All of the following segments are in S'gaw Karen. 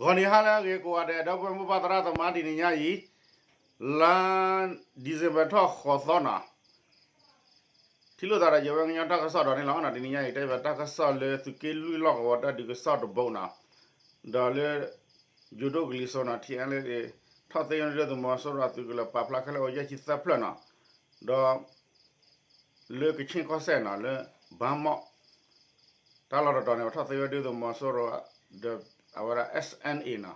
ဂီၤနံၤဟါလၢအဂ့ၤကိးဂၤဒဲး ဒီပုၢ်ဝဲၢ်မိၢ်ပၢ်သရၣ်သမါ တနံၤညါအံၤ လါ December ထီၣ်ဃိးသီနီၤ ထံၣ်လိာ်သးဒီးယဝဲကညီတၢ်ကစီၣ်ဒီးန့ၣ်လီၤ. တနံၤညါအံၤ တဲဘၣ်တၢ်ကစီၣ်လၢသုးက့လွံၢ်လီၢ်ကဝီၤတၢ်ဒုးကစီၣ်တဘိနီၤ, ဒီးလၢ ယိၤဒိၣ်ကလံၤစိးနီၤ ထံၣ်အါလၢ ထီၣ်သ့ၣ်ညါဒုၣ်ဒါသုးမီၤစိရိၤအသုးကလၢၤ ပာ်ဖျါခဲလၢာ်အိၣ်ယဲၢ်ဆံသၢဖျၢၣ်နီၤ, ဒီး လၢကခ့ၣ်ကီၢ်စဲၣ်နီၤ လၢ ဘါမီၣ် တၢ်လီၢ်တတီၤန့ၣ် ပထီၣ်သ့ၣ်ညါဒုၣ်ဒါသုးမီၤစိရိၤ ဒီးအဝဲဒၣ် S N A နီၤ,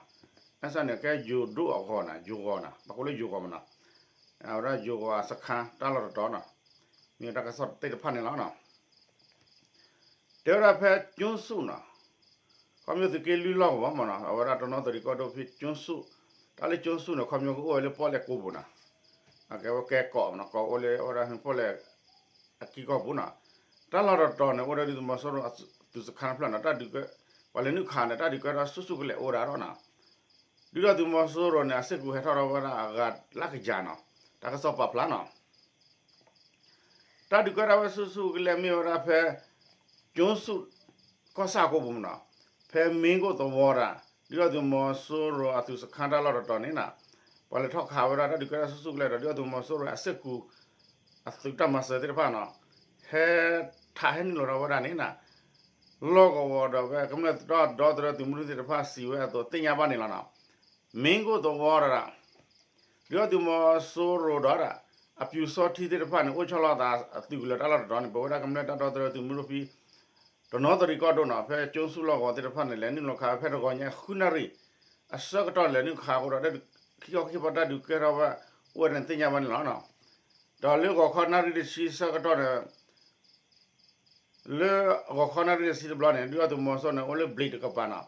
S N A န့ၣ် ကဲယိၤဒိၣ်အဂီၤနီၤ, ယိၤဂီၤနီၤ, ဘၣ်ဃိလၢယိၤဂီၤမနီၤ, အဝဲဒၣ်ယိၤဂီၤအစခါတၢ်လီၢ်တတီၤနီၤ, မ့ၢ်တၢ်ကစီၣ်သ့ၣ်တဖၣ်န့ၣ်လီၤနီၤ. တဲဝဲဒၣ်ဖဲကၠိစူၣ်နီၤ, ခီဖျိသုးက့လွံၢ်လီၢ်ကဝီၤမနီၤ အဝဲဒၣ်တနီသရံၣ်ကီၢ်ဒိၣ်ဖဲကၠိစူၣ်, တၢ်လၢကၠိစူၣ်န့ၣ် ခီဖျိကအိၣ်ဝဲလၢပီၣ်လဲၣ်ကိပူၤနီၤ, အကဲဝဲကဲကီးနီၤ ကီးအိၣ်လၢအဝဲဒၣ်ပီၣ်လဲၣ် အက့ၢ်ကီၢ်ပူၤနီၤ, တၢ်လီၢ်တတီၤန့ၣ် အိၣ်ဒီးဒုၣ်ဒါသုးမီၤစိရိၤအသုးစခါတဖျၢၣ်နီၤ, တၢ်ဒုးကဲ ပှၤလဲၤနုာ်ခးန့ၣ် တၢ်ဒုးကဲထီၣ်ဆူၣ်ဆူၣ်ကလဲာ်အိၣ်ဝဲဒၣ်ဒီးနီၤ, ဒုၣ်ဒါသုးမီၤစိရိၤန့ၣ် အစ့ၢ်ကီးဟဲထီၣ်ထီၣ်ဝဲဒၣ်အဂၤလၢကယၤနီၤ, တၢ်ကစီၣ်ပာ်ဖျါနီၤ တၢ်ဒုးကဲထီၣ်ဝဲဆူၣ်ဆူၣ်ကလဲာ်မ့ၢ်ဝဲဒၣ်ဖဲ ကၠိစူၣ် ကီၢ်ဆၣ်အကိပူၤမနီၤ, ဖဲမ့ၢ်ကိၣ်သဝီဒီး ဒုၣ်ဒါသုးမီၤစိရိၤအသုးစခါတၢ်လီၢ်တတီၤန့ၣ်နီၤ, ပှၤလဲၤထီၣ်ခးဝဲဒၣ်တၢ်ဒုးကဲထီၣ်ဆူၣ်ဆူၣ်ကလဲာ်ဒီး ဒုၣ်ဒါသုးမီၤစိရိၤအစ့ၢ်ကီး အသုးတၢ်မၤစၢၤသ့ၣ်တဖၣ်နီၤ, ဟဲထးဟဲနုာ်လီၤထီၣ်ဝဲဒၣ်န့ၣ်နီၤ လီၢ်ကဝီၤဒီးဖဲကမျၢၢ်တၢ်ဒီသဒၢသုးမုၢ်ဒိၣ်သ့ၣ်တဖၣ် စံးဝဲအသိးသ့ၣ်ညါဘၣ်န့ၣ်လီၤနီၤ, မ့ၢ်ကိၣ်သဝီဒီး ဒုၣ်ဒါသုးမီၤစိရိၤဒီး အပျူစောထီးသ့ၣ်တဖၣ်န့ၣ် အိၣ်ဆီလီၤသးအသုးကလၢၤတၢ်လီၢ်တတီၤန့ၣ် ပဝဲဒၣ်ကမျၢၢ်တၢ်ဒီသဒၢသုးမုၢ်ဒိၣ်ဖဲ တနီသရံၣ်ကီၢ်ဒိၣ်နီၤ ဖဲကၠိစူၣ်လီၢ်ကဝီၤသ့ၣ်တဖၣ်န့ၣ် လဲၤနုာ်လီၤခးဝဲဖဲတဂီၤညါဃုနၣ်ရံၣ် အဆၢကတီၢ်လဲၤနုာ်ခးအဃိဒီး ခံခီခံကပီၤတၢ်ဒုးကဲထီၣ်ဝဲအိၣ်ဝဲန့ၣ်သ့ၣ်ညါဘၣ်န့ၣ်လီၤ. ဒီးလၢဂီၤခီနၣ်ရံၣ်တဆံဆၢကတီၢ်န့ၣ် လၢဂီၤခီနၣ်ရံၣ်တဆံတဘျီန့ၣ် ဒုၣ်ဒါသုးမီၤစိရိၤန့ၣ် အိၣ်လၢဘျံးတကပၤနီၤ,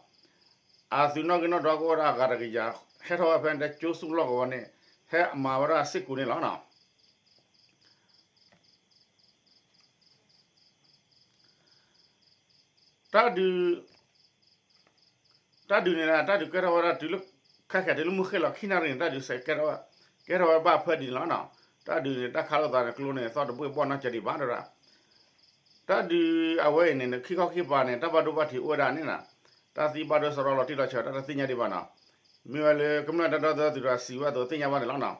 အသုးနီၣ်ဂံၢ်နီၣ်ဒွးကအိၣ်ဝဲဒၣ်အဂၤတကယၤ ဟဲထီၣ်ဝဲဖဲန့ၣ် ကၠိစူၣ်လီၢ်ကဝီၤန့ၣ် ဟဲအမၤဝဲဒၣ်အစ့ၢ်ကီးန့ၣ်လီၤနီၤ. တၢ်ဒုး တၢ်ဒုးန့ၣ် တၢ်ဒုးကဲထီၣ်ဝဲဒၣ်တုၤလၢ ခဲခဲတုၤလၢမုၢ်ဃ့ၢ်လီၤခံနၣ်ရံၣ်န့ၣ် တၢ်ဒုးစဲးကဲထီၣ်ဝဲ ကဲထီၣ်ဝဲဘၣ်ဖၢဒ်န့ၣ်လီၤနီၤ. တၢ်ဒုးန့ၣ် တၢ်ခးလိာ်သးန့ၣ် ကျိန့ၣ် သီၣ်တဘှ့ၣ်ဘီၣ်နီၢ်ကဲဒံးဘၣ်ဒီး တၢ်ဒုးအဝဲအံၤန့ၣ် ခံခီခံကပၤန့ၣ် တၢ်ဘၣ်ဒိဘၣ်ထံးအိၣ်ဝဲဒၣ်န့ၣ်နီၤ, တၢ်သံဘၣ်ဒိစရီလီၤတံၢ်လီၤဆဲးတၢ်တသ့ၣ်ညါဒံးဘၣ်နီၤ. မ့ၢ်ဝဲလၢကမျၢၢ်တၢ်ဒီသဒၢသုးတဂၤစံးဝဲအသိးသ့ၣ်ညါဘၣ်န့ၣ်လီၤနီၤ.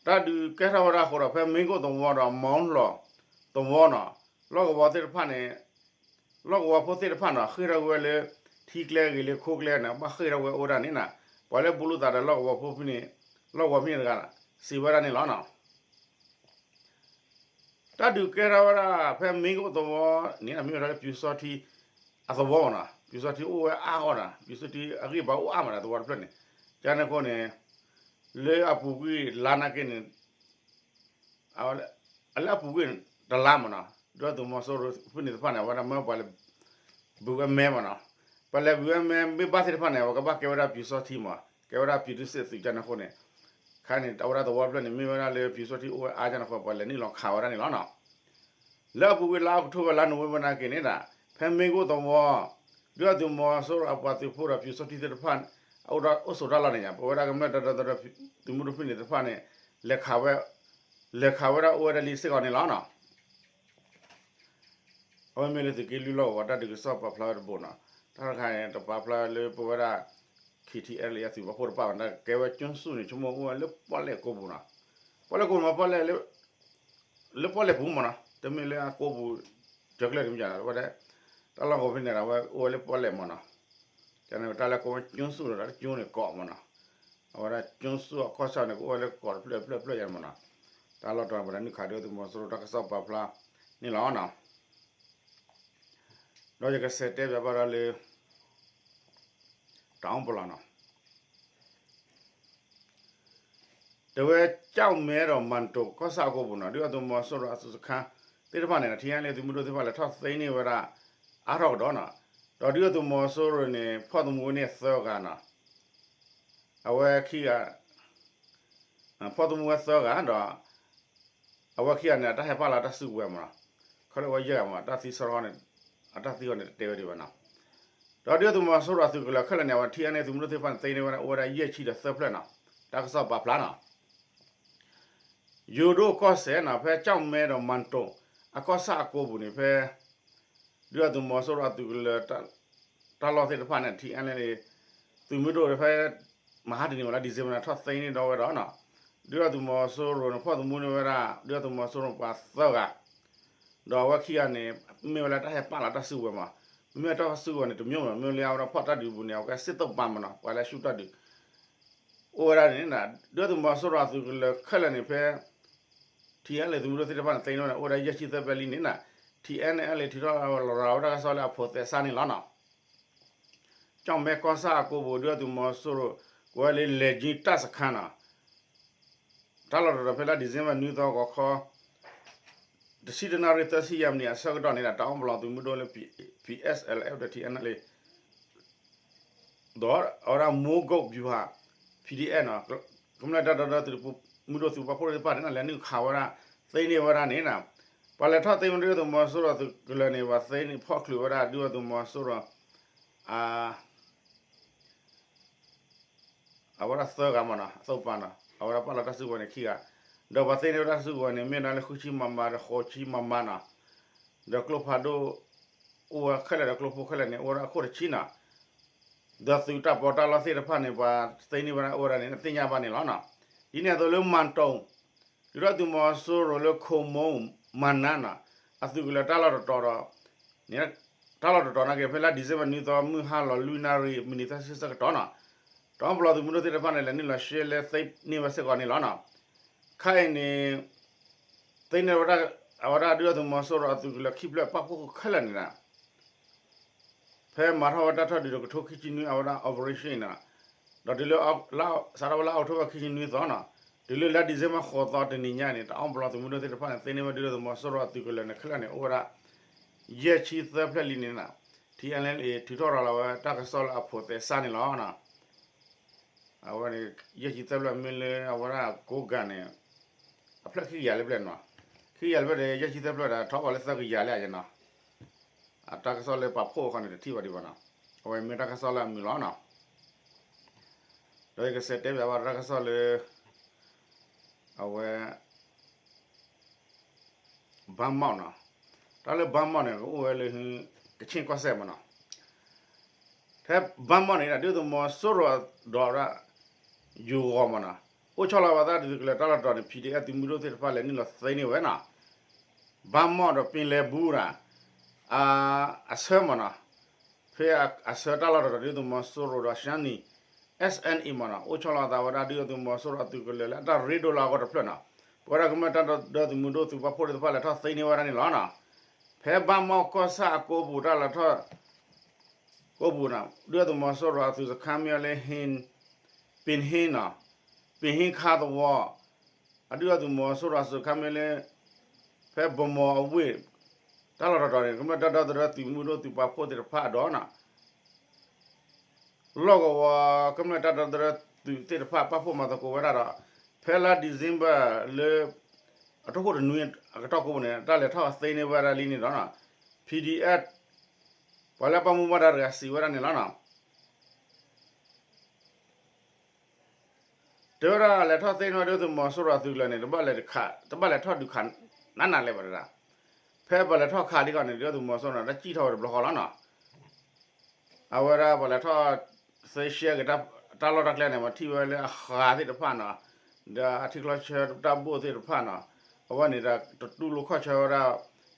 တၢ်ဒုးကဲထီၣ်ဝဲဒၣ်အဃိဒီး ဖဲမ့ၢ်ကိၣ်သဝီဒီး မီလီၤသဝီနီၤ, လီၢ်ကဝီၤသ့ၣ်တဖၣ်န့ၣ် လီၢ်ကဝီၤဖိသ့ၣ်တဖၣ်နီၤ ဃ့ၢ်ထီၣ်ဝဲလၢ ထံကျဲဂ့ၤလၢခိကျဲန့ၣ် ဘၣ်ဃ့ၢ်ထီၣ်ဝဲအိၣ်ဝဲဒၣ်န့ၣ်နီၤ. ပှၤလၢဘူးလိာ်သးဒီးလီၢ်ကဝီၤဖိဖဲန့ၣ် လီၢ်ကဝီၤဖဲန့ၣ်တဂၤ စံးဝဲဒၣ်န့ၣ်လီၤနီၤ. တၢ်ဒုးကဲထီၣ်ဝဲဒၣ်ဖဲမ့ၢ်ကိၣ်သဝီန့ၣ် မ့ၢ်ဝဲဒၣ်လၢပျူစောထီးအသဝီနီၤ, ပျူစောထီးအိၣ်ဝဲအါဂီၢ်နီၤ, ပျူစောထီးအဂံၢ်ဘါအိၣ်အါမးဒီးသဝီတဖျၢၣ်န့ၣ်, ကန့ၣ်အဃိန့ၣ် လၢအပူၤကွံာ်လါနာ်က့န့ၣ် အလၢအပူၤကွံာ်တလါမးနီၤ, ဒုၣ်ဒါသုးမီၤစိရိၤဖဲန့ၣ်တဖၣ်န့ၣ် အဝဲဒၣ်မၢပှၤလဲၤ ဘုးဝဲမဲမးနီၤ, ပှၤလဲၤဘုးဝဲမဲ မ့ၢ်ဘၣ်သ့ၣ်တဖၣ်န့ၣ် အဝဲကဘၣ်ကဲဝဲဒၣ်ပျူစောထီးမး, ကဲဝဲဒၣ်ပျူသုးစ့ၣ်သုးကန့ၣ်အဃိန့ၣ်, ခါန့ၣ် အဝဲဒၣ်သဝီတဖျၢၣ်န့ၣ် မ့ၢ်ဝဲဒၣ်လၢပျူစောထီးအိၣ်ဝဲအါကန့ၣ်အဃိ ပှၤလဲၤနုာ်လီၤခးဝဲဒၣ်န့ၣ်လီၤနီၤ. လၢအပူၤကွံာ်လါအီးကထိဘၢၣ် လါနိၣ်ဝ့ဘၢၣ်နာ်က့န့ၣ်ဒီး ဖဲမ့ၢ်ကိၣ်သဝီ ဒုၣ်ဒါသုးမီၤစိရိၤအပှၤသုးဖိဒီးပျူစောထီးသ့ၣ်တဖၣ် အိၣ်ဒီးအိၣ်ဆိးတၢ်လီၢ်န့ၣ်ညါ ပဝဲဒၣ်ကမျၢၢ်တၢ်ဒီသဒၢသုးမုၢ်ဒိၣ်ဖဲန့ၣ်တဖၣ်န့ၣ် လဲၤခးဝဲ လဲၤခးဝဲဒၣ်အိၣ်ဝဲဒၣ်လံစ့ၢ်ကီးန့ၣ်လီၤနီၤ. အဝဲမ့ၢ်လၢသုးက့လွံၢ်လီၢ်ကဝီၤတၢ်ဒုးကစီၣ်ပာ်ဖျါဝဲတဘိနီၤ, တၢ်တခါန့ၣ် တပာ်ဖျါလၢပဝဲဒၣ် ခ့ထံအဲလ်အသုးပာ်ဖှိၣ်တဖၣ်ဘၣ် ကဲဝဲကၠိစူၣ်န့ၣ် ဆိကမိၣ်အိၣ်ဝဲလၢပီၣ်လဲၣ်ကိပူၤနီၤ, ပီၣ်လဲၣ်ကိပူၤမး ပီၣ်လဲၣ် လၢပီၣ်လဲၣ်ပူၤမးနီၤ, တမ့ၢ်လၢအကိပူၤ ကၢကျၢၢ်တမ့ၢ်ယါ ဝဲဒၣ် တၢ်လီၢ်ကဝီၤဖဲန့ၣ်ဒီး အဝဲအိၣ်ဝဲလၢပီၣ်လဲၣ်မးနီၤ, ကန့ၣ်တၢ်လၢကိးဝဲကၠိစူၣ်ဒီး တၢ်ကၠိန့ၣ်ကိးမးနီၤ, အဝဲဒၣ်ကၠိစူၣ်အခီၣ်ဆၢန့ၣ် ကအိၣ်ဝဲလၢကိးတဖျၢၣ်တဖျၢၣ်တဖျၢၣ်ယါမးနီၤ, တၢ်လီၢ်တတီၤန့ၣ် ပှၤလဲၤနုာ်ခးဒုၣ်ဒါသုးမီၤစိရိၤတၢ်ကစီၣ်ပာ်ဖျါန့ၣ်လီၤနီၤ. ဒီးယကဆဲးတဲပၠးဘၣ်ဒီးလၢ တၢ်အီၣ်ပလီၢ်နီၤ, တဲဝဲကၠီၣ်မဲဒီးမၢ်တိၤကီၢ်ဆၣ်အကိပူၤနီၤ ဒုၣ်ဒါသုးမီၤစိရိၤအသုးစခါသ့ၣ်တဖၣ်န့ၣ် ထံအါန့ၢ်သုးမုၢ်ဒိၣ်သ့ၣ်တဖၣ်လဲၤထီၣ်သ့န့ၢ်ဝဲဒၣ် အါထီၣ်ကဒီးနီၤ, ဒီးဒုၣ်ဒါသုးမီၤစိရိၤန့ၣ် ဖီၣ်သမူဝဲန့ၣ်သၢဂၤနီၤ, အဝဲခံဂၤ ဖီၣ်သမူဝဲသၢဂၤဒီး အဝဲခံဂၤန့ၣ် အတၢ်ဟဲပာ်လီၤတၢ်စုကဝဲၤမးနီၤ, ခီလၢအဝဲယဲၢ်ဂၤမး တၢ်သံဆၢထီၣ်န့ၣ် အတၢ်သံအီၤန့ၣ် တတဲဝဲဒံးဘၣ်နီၤ, ဒီးဒုၣ်ဒါသုးမီၤစိရိၤအသုးကလၢၤခဲလၢာ်န့ၣ် အဝဲထံအါန့ၢ်သုးမုၢ်ဒိၣ်သ့ၣ်တဖၣ်န့ၣ် သ့န့ၢ်ဝဲဒၣ်အိၣ်ဝဲဒၣ်ယဲၢ်ဆံဒီးသၢဖျၢၣ်နီၤ, တၢ်ကစီၣ်ပာ်ဖျါနီၤ. ယိၤဒိၣ်ကီၢ်စဲၣ်နီၤ ဖဲကၠီၣ်မဲဒီးမၢ်တိၤ အကီၢ်ဆၣ်အကိပူၤန့ၣ် ဖဲ ဒုၣ်ဒါသုးမီၤစိရိၤအသုးကလၢၤ တၢ်လီၢ်သ့ၣ်တဖၣ်န့ၣ် ထံအါန့ၢ် သုးမုၢ်ဒိၣ်ဖဲ မဟါတနံၤဝဲလၢ December န့ၣ် ထီၣ်သ့န့ၢ်ဒီးဝဲဒီးနီၤ, ဒုၣ်ဒါသုးမီၤစိရိၤန့ၣ် ဖီၣ်သမူန့ၢ်ဝဲဒၣ် ဒုၣ်ဒါသုးမီၤစိရိၤပှၤသၢဂၤ, ဒီးအဝဲခံဂၤန့ၣ် မ့ၢ်ဝဲလၢတၢ်ဟဲပာ်လီၤတၢ်စုကဝဲၤမး, မ့မ့ၢ်တၢ်စုကဝဲၤန့ၣ် တမျိုးမး မ့ၢ်လၢအဝဲဒၣ်ဖီၣ်တၢ်ဒုးပူၤန့ၣ် အဝဲကဲစစ်သုံ့ပန်းမးနီၤ ပှၤလၢအရှုံးတၢ်ဒုး အိၣ်ဝဲဒၣ်န့ၣ် ဒုၣ်ဒါသုးမီၤစိရိၤအသုးကလၢၤခဲလၢာ်န့ၣ် ဖဲ ထံအဲလ် သုးမုၢ်ဒိၣ်သ့ၣ်တဖၣ်န့ၣ် သ့န့ၢ်ဝဲဒၣ် အိၣ်ဝဲဒၣ်ယဲၢ်ဆံသၢဖျၢၣ်လံန့ၣ်နီၤ, ထံအဲလ် ထုးထီၣ်ရၤဝဲတၢ်ကစီၣ်လၢအဖိးသဲစးန့ၣ်လီၤနီၤ. ကၠီၣ်မဲကီၢ်ဆၣ်အကိပူၤ ဒုၣ်ဒါသုးမီၤစိရိၤ ကိးဝဲလၢ လဲၤကံတၢ်စခါနီၤ, တၢ်လီၢ်တတီၤဖဲလၢ December နွံသီဂီၤခီ တဆံတနၣ်ရံၣ်သၢဆံယဲၢ်မံးနံး အဆၢကတီၢ်န့ၣ်ဒီး တၢ်အီၣ်ပလီၢ်သုးမုၢ်ဒိၣ်လၢ ပီႇအ့ၣ်စဲၣ်လ်အ့ၣ် ဒီး ထံအဲလ်အ့ၣ် ဒီးအဝဲဒၣ် မိၢ်ကိၣ်ဗျူဟာ ပီၣ်ဒီအ့ၣ် နီၤ, ကမျၢၢ်တၢ်ဒီသဒၢသုး မုၢ်ဒိၣ်သုးပာ်ဖှိၣ်သ့ၣ်တဖၣ်န့ၣ် လဲၤနုာ်ခးဝဲဒၣ် သ့န့ၢ်ဝဲဒၣ်န့ၣ်နီၤ, ပှၤလဲၤထီၣ်သ့န့ၢ်ဒုၣ်ဒါသုးမီၤစိရိၤအသုးကလၢၤန့ၣ် ပှၤသ့န့ၢ်ဖီၣ်ချုးဝဲဒၣ်ဒုၣ်ဒါသုးမီၤစိရိၤ အ အဝဲဒၣ်သၢဂၤမးနီၤ အသိးပာ်နီၤ အဝဲဒၣ်ပာ်လီၤတၢ်စုကဝဲၤန့ၣ်ခံဂၤ, ဒီးပှၤသ့န့ၢ်ဝဲဒၣ်စုကဝဲၤန့ၣ် မ့ၢ်ဒၣ်လၢဃုဆံမမ ဒီးဃိးဆံမမနီၤ, ဒီးကျိဖးဒိၣ် အိၣ်ဝဲခဲလၢာ်ဒီးကျိဖိခဲလၢာ်န့ၣ် အိၣ်ဝဲဒၣ်အခိၣ်တဆံနီၤ, ဒီးသုးတၢ်ပီးတၢ်လီသ့ၣ်တဖၣ်န့ၣ် ပှၤသ့န့ၢ်ဝဲဒၣ်အိၣ်ဝဲဒၣ်န့ၣ် သ့ၣ်ညါဘၣ်န့ၣ်လီၤနီၤ. ဒ်န့ၣ်အသိးလၢမၢ်တိၣ် ဒုၣ်ဒါသုးမီၤစိရိၤလၢခိမိၢ်မၤနါနီၤ, အသုးကလၢၤတၢ်လီၢ်တတီၤဒီး တၢ်လီၢ်တတီၤနာ်က့ ဖဲလၢ December နွံသီ မုၢ်ဟါလီၤလွံၢ်နၣ်ရံၣ် မံးနံးသၢဆံဆၢကတီၢ်နီၤ, တၢ်အီၣ်ပလီၢ်သုးမုၢ်ဒိၣ်သ့ၣ်တဖၣ်န့ၣ် လဲၤနုာ်လီၤရှဲလဲသ့န့ၢ်ဝဲစ့ၢ်ကီးန့ၣ်လီၤနီၤ. ခဲအံၤန့ၣ် သ့န့ၢ်ဝဲဒၣ် အဝဲဒၣ်ဒုၣ်ဒါသုးမီၤစိရိၤအသုးကလၢၤခံဖျၢၣ်ပာ်ဖှိၣ်ခဲလၢာ်န့ၣ်နီၤ ဖဲမၤထီၣ်ဝဲတၢ်ထီၣ်ဒုးဒီးကထိခံဆံနွံ အဝဲဒၣ် operation နီၤ, ဒီးတုၤလၢ စးထီၣ်ဝဲလၢ October ခံဆံနွံသီနီၤ, တုၤလၢလါ December ဃိးသီတနံၤညါန့ၣ် တၢ်အီၣ်ပလီၢ်သုးမုၢ်ဒိၣ်သ့ၣ်တဖၣ်န့ၣ် သ့န့ၢ်ဝဲဒုၣ်ဒါသုးမီၤစိရိၤအသုးကလၢၤန့ၣ် ခဲလၢာ်န့ၣ် အိၣ်ဝဲဒၣ် ယဲၢ်ဆံသၢဖျၢၣ်လံန့ၣ်နီၤ, ထံအဲလ်အ့ၣ် ထုးထီၣ်ရၤလီၤဝဲတၢ်ကစီၣ်လၢအဖိးသဲစးန့ၣ်လီၤနီၤ. အဝဲန့ၣ် ယဲၢ်ဆံသၢဖျၢၣ်မ့ၢ်လၢအဝဲဒၣ်ကိးဂၤန့ၣ် အဖျၢၣ်ခံကယၤလၢပျဲၢ်နီၤ, ခံကယၤလၢပျဲၢ်ဒီး ယဲၢ်ဆံသၢဖျၢၣ်ဒီး ထီၣ်ဘၣ်လၢသၢကယၤလၢအယနီၤ, အတၢ်ကစီၣ်လၢပာ်ဖှိၣ်အခီန့ၣ် တထံၣ်ဘၣ်ဒံးဘၣ်နီၤ, အဝဲမ့ၢ်တၢ်ကစီၣ်လၢအမုာ်လီၤနီၤ. ဒီးယကစံးတဲဘၣ်ဝဲတၢ်ကစီၣ်လၢ အဝဲ ဘါမီၣ်နီၤ, တၢ်လၢဘါမီၣ်န့ၣ် ကအိၣ်ဝဲလၢ ကဆ့ၣ်ကီၢ်စဲၣ်မးနီၤ, ဖဲဘါမီၣ်န့ၣ် ဒုၣ်ဒါသုးမီၤစိရိၤဒီး ယိၤဂီၤမးနီၤ, အိၣ်ဆီလီၤဝဲသးဒ်သုးကလၢၤတၢ်လီၢ်တတီၤန့ၣ် ဖံးဒ့အဲၣ်သုးမုၢ်ဒိၣ်သ့ၣ်တဖၣ်လဲၤနုာ်လီၤသ့န့ၢ်ဝဲနီၤ, ဘါမီၣ်ဒီးပ့ၤလဲၤဘူးဒီး အဆၢမးနီၤ, ဖဲအဆၢတၢ်လီၢ်တတီၤ ဒုၣ်ဒါသုးမီၤစိရိၤဒီး ရှမ်းနီၤ SNA မးနီၤ အိၣ်ဆီလီၤသးဝဲဒၣ် ဒုၣ်ဒါသုးမီၤစိရိၤအသုးကလၢၤလၢအတၢ်ရ့ဒိၣ်လၢအဂီၢ်တဖျၢၣ်နီၤ, ပဝဲဒၣ်ကမျၢၢ်တၢ်ဒီသဒၢသုးမုၢ်ဒိၣ်သုးပာ်ဖှိၣ်သ့ၣ်တဖၣ်လဲၤထီၣ်သ့န့ၢ်ဝဲဒၣ်န့ၣ်လီၤနီၤ, ဖဲဘါမီၣ်ကီၢ်ဆၣ်အကိပူၤတၢ်လဲၤထီၣ် ကိပူၤနီၤ ဒုၣ်ဒါသုးမီၤစိရိၤအသုးစခါမ့ၢ်လၢ ဟ့ၣ် ပ့ၤဟ့ၣ်နီၤ, ပ့ၤဟ့ၣ်ခါသဝီ အဒုၣ်ဒါသုးမီၤစိရိၤအသုးစခါမ့ၢ်လၢ ဖဲဘမီၤအဝ့ၢ် တၢ်လီၢ်တတီၤန့ၣ် ကမျၢၢ်တၢ်ဒီသဒၢသုးမုၢ်ဒိၣ်သုးပာ်ဖှိၣ်သ့ၣ်တဖၣ်အဒိနီၤ လီၢ်ကဝီၤ ကမျၢၢ်တၢ်ဒီသဒၢသုးသ့ၣ်တဖၣ်ပာ်ဖှိၣ်မၤသကိးဝဲဒၣ်ဒီး ဖဲလါ December လၢ အတီၢ်ခိၣ်တနွံအကတီၢ်ကိးပူၤန့ၣ် တၢ်လဲၤထီၣ်သ့န့ၢ်ဝဲဒၣ်လံန့ၣ်ဒီး PDF ပှၤလၢအပာ်မူဘၣ်ဒါတဂၤစံးဝဲဒၣ်န့ၣ်လီၤနီၤ. တဲဝဲဒၣ်လဲၤထီၣ်သ့န့ၢ်ဝဲဒၣ်ဒုၣ်ဒါသုးမီၤစိရိၤအသုးကလၢၤန့ၣ် တဘၣ်လဲၤခး တဘၣ်လဲၤထီၣ်ဒုးခးနးနးလဲၣ်ဘၣ်တဒၣ်, ဖဲပှၤလဲၤထီၣ်ခးဒ်ကီးန့ၣ် ဒုၣ်ဒါသုးမီၤစိရိၤန့ၣ် တၢ်စံၣ်ထီၣ်ဝဲတဘျီဃီလီၤနီၤ. အဝဲဒၣ်ပှၤလဲၤထီၣ်သ့ရှဲက့ၤတၢ်လီၢ်တၢ်ကျဲန့ၣ် ပှၤထံၣ်ဝဲလၢအဃးသ့ၣ်တဖၣ်နီၤ, ဒီးအထံချီဆၢတၢ်ဘိၣ်သ့ၣ်တဖၣ်နီၤ, အဝဲန့ၣ်ဒီးတတူၢ်လိာ်ခီၣ်ဆၢဝဲဒၣ်